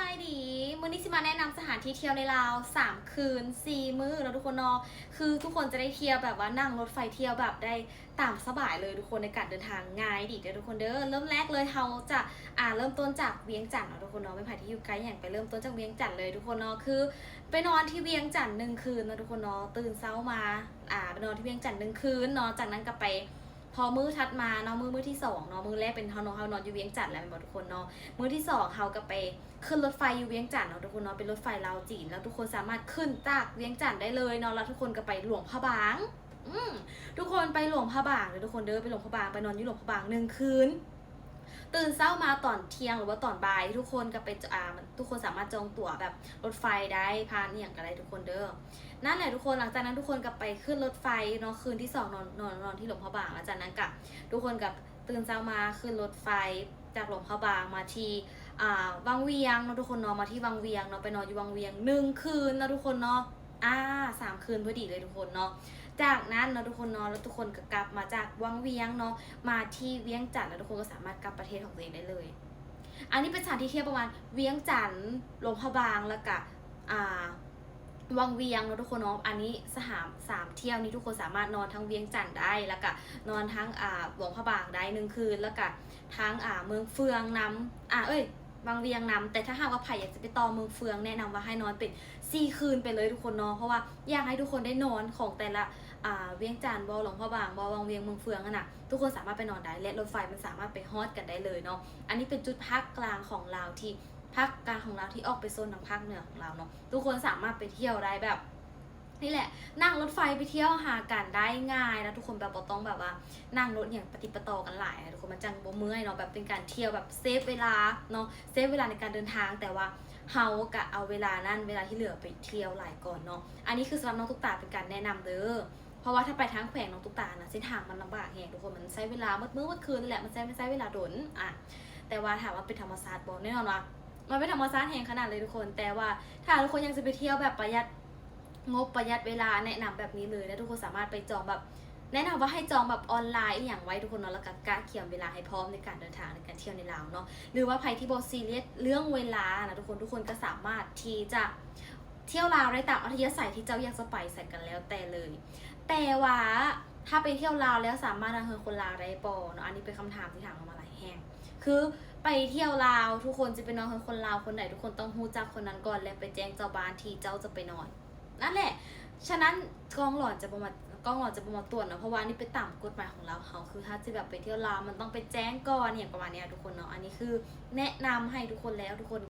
ສະບາຍດີ ມື້ນີ້ຊິມາແນະນຳສະຖານທີ່ທ່ຽວໃນລາວ ສາມຄືນສີ່ມື້ເນາະທຸກຄົນເນາະ. ຄືທຸກຄົນຈະໄດ້ທ່ຽວແບບວ່ານັ່ງລົດໄຟທ່ຽວແບບໄດ້ຕາມສະບາຍເລີຍທຸກຄົນ, ໃນການເດີນທາງງ່າຍດີເດີທຸກຄົນເດີ. ເລີ່ມແລກເລີຍ ເຮົາຈະ ອ່າ ເລີ່ມຕົ້ນຈາກວຽງຈັນເນາະທຸກຄົນເນາະ. ແມ່ນໃຜທີ່ຢູ່ໃກ້ຫຍັງ ໄປເລີ່ມຕົ້ນຈາກວຽງຈັນເລີຍທຸກຄົນເນາະ. ຄືໄປນອນທີ່ວຽງຈັນໜຶ່ງຄືນເນາະທຸກຄົນເນາະ. ຕື່ນເຊົ້າມາ ອ່າ ໄປນອນທີ່ວຽງຈັນໜຶ່ງຄືນເນາະ, ຈາກນັ້ນກໍໄປ ພໍມື້ຖັດມາເນາະ ມື້ ມື້ທີສອງເນາະ, ມື້ແລກເປັນເຮົານອນ ເຮົານອນຢູ່ວຽງຈັນແລ້ວແມ່ນບໍ່ທຸກຄົນເນາະ. ມື້ທີສອງເຮົາກໍໄປຂຶ້ນລົດໄຟຢູ່ວຽງຈັນເນາະທຸກຄົນເນາະ, ເປັນລົດໄຟລາວຈີນ ແລ້ວທຸກຄົນສາມາດຂຶ້ນຈາກວຽງຈັນໄດ້ເລີຍເນາະ, ແລ້ວທຸກຄົນກໍໄປຫຼວງພະບາງ. ອືມ ທຸກຄົນໄປຫຼວງພະບາງເດີທຸກຄົນເດີ, ໄປຫຼວງພະບາງ ໄປນອນຢູ່ຫຼວງພະບາງໜຶ່ງຄືນ. ຕື່ນເຊົ້າມາຕອນທ່ຽງ ຫຼືວ່າຕອນບ່າຍ ທຸກຄົນກໍໄປ ອ່າ ທຸກຄົນສາມາດຈອງตั๋ວແບບລົດໄຟໄດ້ ຜ່ານອີ່ຫຍັງກໍໄດ້ທຸກຄົນເດີ. ນັ້ນແຫຼະທຸກຄົນ, ຫຼັງຈາກນັ້ນທຸກຄົນກໍໄປຂຶ້ນລົດໄຟເນາະ, ຄືນທີສອງນອນ ນອນ ນອນທີ່ຫຼວງພະບາງ. ຫຼັງຈາກນັ້ນກໍທຸກຄົນກໍຕື່ນເຊົ້າມາຂຶ້ນລົດໄຟຈາກຫຼວງພະບາງມາທີ່ ອ່າ ວັງວຽງເນາະທຸກຄົນເນາະ, ມາທີ່ວັງວຽງເນາະ, ໄປນອນຢູ່ວັງວຽງໜຶ່ງຄືນເນາະທຸກຄົນເນາະ. ອ່າ ສາມຄືນພໍດີເລີຍທຸກຄົນເນາະ. ຈາກນັ້ນເນາະທຸກຄົນເນາະ, ແລ້ວທຸກຄົນກໍກັບມາຈາກວັງວຽງເນາະ ມາທີ່ວຽງຈັນ, ແລ້ວທຸກຄົນກໍສາມາດກັບປະເທດຂອງຕົວເອງໄດ້ເລີຍ. ອັນນີ້ເປັນສະຖານທີ່ທ່ຽວປະມານວຽງຈັນ, ຫຼວງພະບາງ ແລ້ວກະ ອ່າ ວັງວຽງເນາະທຸກຄົນເນາະ. ອັນນີ້ສະຖານ ສາມທ່ຽວນີ້ ທຸກຄົນສາມາດນອນທັງວຽງຈັນໄດ້ ແລ້ວກະນອນທັງ ອ່າ ຫຼວງພະບາງໄດ້ໜຶ່ງຄືນ ແລ້ວກະທັງ ອ່າ ເມືອງເຟືອງນຳ ອ່າ ເອີຍ ວັງວຽງນຳ. ແຕ່ຖ້າຫາກວ່າໃຜຢາກຈະໄປຕໍ່ເມືອງເຟືອງ ແນະນຳວ່າໃຫ້ນອນເປັນສີ່ຄືນໄປເລີຍທຸກຄົນເນາະ, ເພາະວ່າຢາກໃຫ້ທຸກຄົນໄດ້ນອນຂອງແຕ່ລະ ອ່າ ວຽງຈັນບໍ ຫຼວງພະບາງບໍ ວັງວຽງ ເມືອງເຟືອງຫັ້ນນະ, ທຸກຄົນສາມາດໄປນອນໄດ້ ແລະ ລົດໄຟມັນສາມາດໄປຮອດກັນໄດ້ເລີຍເນາະ. ອັນນີ້ເປັນຈຸດພາກກາງຂອງລາວທີ່ ພາກກາງຂອງລາວທີ່ອອກໄປໂຊນທາງພາກເໜືອຂອງລາວເນາະ, ທຸກຄົນສາມາດໄປທ່ຽວໄດ້ແບບນີ້ແຫຼະ, ນັ່ງລົດໄຟໄປທ່ຽວຫາກັນໄດ້ງ່າຍນະທຸກຄົນ, ແບບບໍ່ຕ້ອງແບບວ່ານັ່ງລົດຫຍັງປະຕິດປະຕໍ່ກັນຫຼາຍນະທຸກຄົນ, ມັນຈັ່ງບໍ່ເມື່ອຍເນາະ, ແບບເປັນການທ່ຽວແບບເຊຟເວລາເນາະ, ເຊຟເວລາໃນການເດີນທາງ, ແຕ່ວ່າເຮົາກະເອົາເວລານັ້ນ ເວລາທີ່ເຫຼືອໄປທ່ຽວຫຼາຍກ່ອນເນາະ. ອັນນີ້ຄືສຳລັບນ້ອງຕຸກຕາເປັນການແນະນຳເດີ. ເພາະວ່າຖ້າໄປທາງແຂວງນ້ອງຕຸກຕານະ ເສັ້ນທາງມັນລຳບາກແຮງທຸກຄົນ, ມັນໃຊ້ເວລາໝົດມື້ໝົດຄືນແຫຼະ, ມັນໃຊ້ ມັນໃຊ້ເວລາດົນ. ອາ ແຕ່ວ່າຖາມວ່າເປັນທຳມະຊາດບໍ່? ແນ່ນອນວ່າມັນເປັນທຳມະຊາດແຮງຂະໜາດເລີຍທຸກຄົນ, ແຕ່ວ່າຖ້າທຸກຄົນຢາກຈະໄປທ່ຽວແບບປະຢັດງົບປະຢັດເວລາ, ແນະນຳແບບນີ້ເລີຍ, ແລະ ທຸກຄົນສາມາດໄປຈອງແບບ ແນະນຳວ່າໃຫ້ຈອງແບບອອນລາຍອີ່ຫຍັງໄວ້ທຸກຄົນເນາະ, ແລ້ວກະກະກຽມເວລາໃຫ້ພ້ອມໃນການເດີນທາງ ໃນການທ່ຽວໃນລາວເນາະ, ຫຼືວ່າໃຜທີ່ບໍ່ຊີຣຽສເລື່ອງເວລານະທຸກຄົນ, ທຸກຄົນກໍສາມາດທີ່ຈະ ທ່ຽວລາວໄດ້ຕາມອັດທະຍາໄສທີ່ເຈົ້າຢາກຈະໄປໃສກໍແລ້ວແຕ່ເລີຍ. ແຕ່ວ່າຖ້າໄປທ່ຽວລາວແລ້ວສາມາດນອນເຮືອນຄົນລາວໄດ້ບໍ່ເນາະ? ອັນນີ້ເປັນຄຳຖາມທີ່ຖາມເຮົາມາຫຼາຍແຮງ. ຄືໄປທ່ຽວລາວ ທຸກຄົນຈະໄປນອນເຮືອນຄົນລາວຄົນໃດ, ທຸກຄົນຕ້ອງຮູ້ຈັກຄົນນັ້ນກ່ອນ ແລະ ໄປແຈ້ງເຈົ້າບ້ານທີ່ເຈົ້າຈະໄປນອນ. ນັ້ນແຫຼະ, ສະນັ້ນກ້ອງຫຼອນຈະບໍ່ມາ ກ້ອງຫຼອນຈະບໍ່ມາຕວດເນາະ, ເພາະວ່າອັນນີ້ເປັນຕາມກົດໝາຍຂອງລາວເຮົາ, ຄືຖ້າຈະແບບໄປທ່ຽວລາວ ມັນຕ້ອງໄປແຈ້ງກ່ອນ ອີ່ຫຍັງປະມານນີ້ນະທຸກຄົນເນາະ. ອັນນີ້ຄືແນະນຳໃຫ້ທຸກຄົນແລ້ວ, ທຸກຄົນ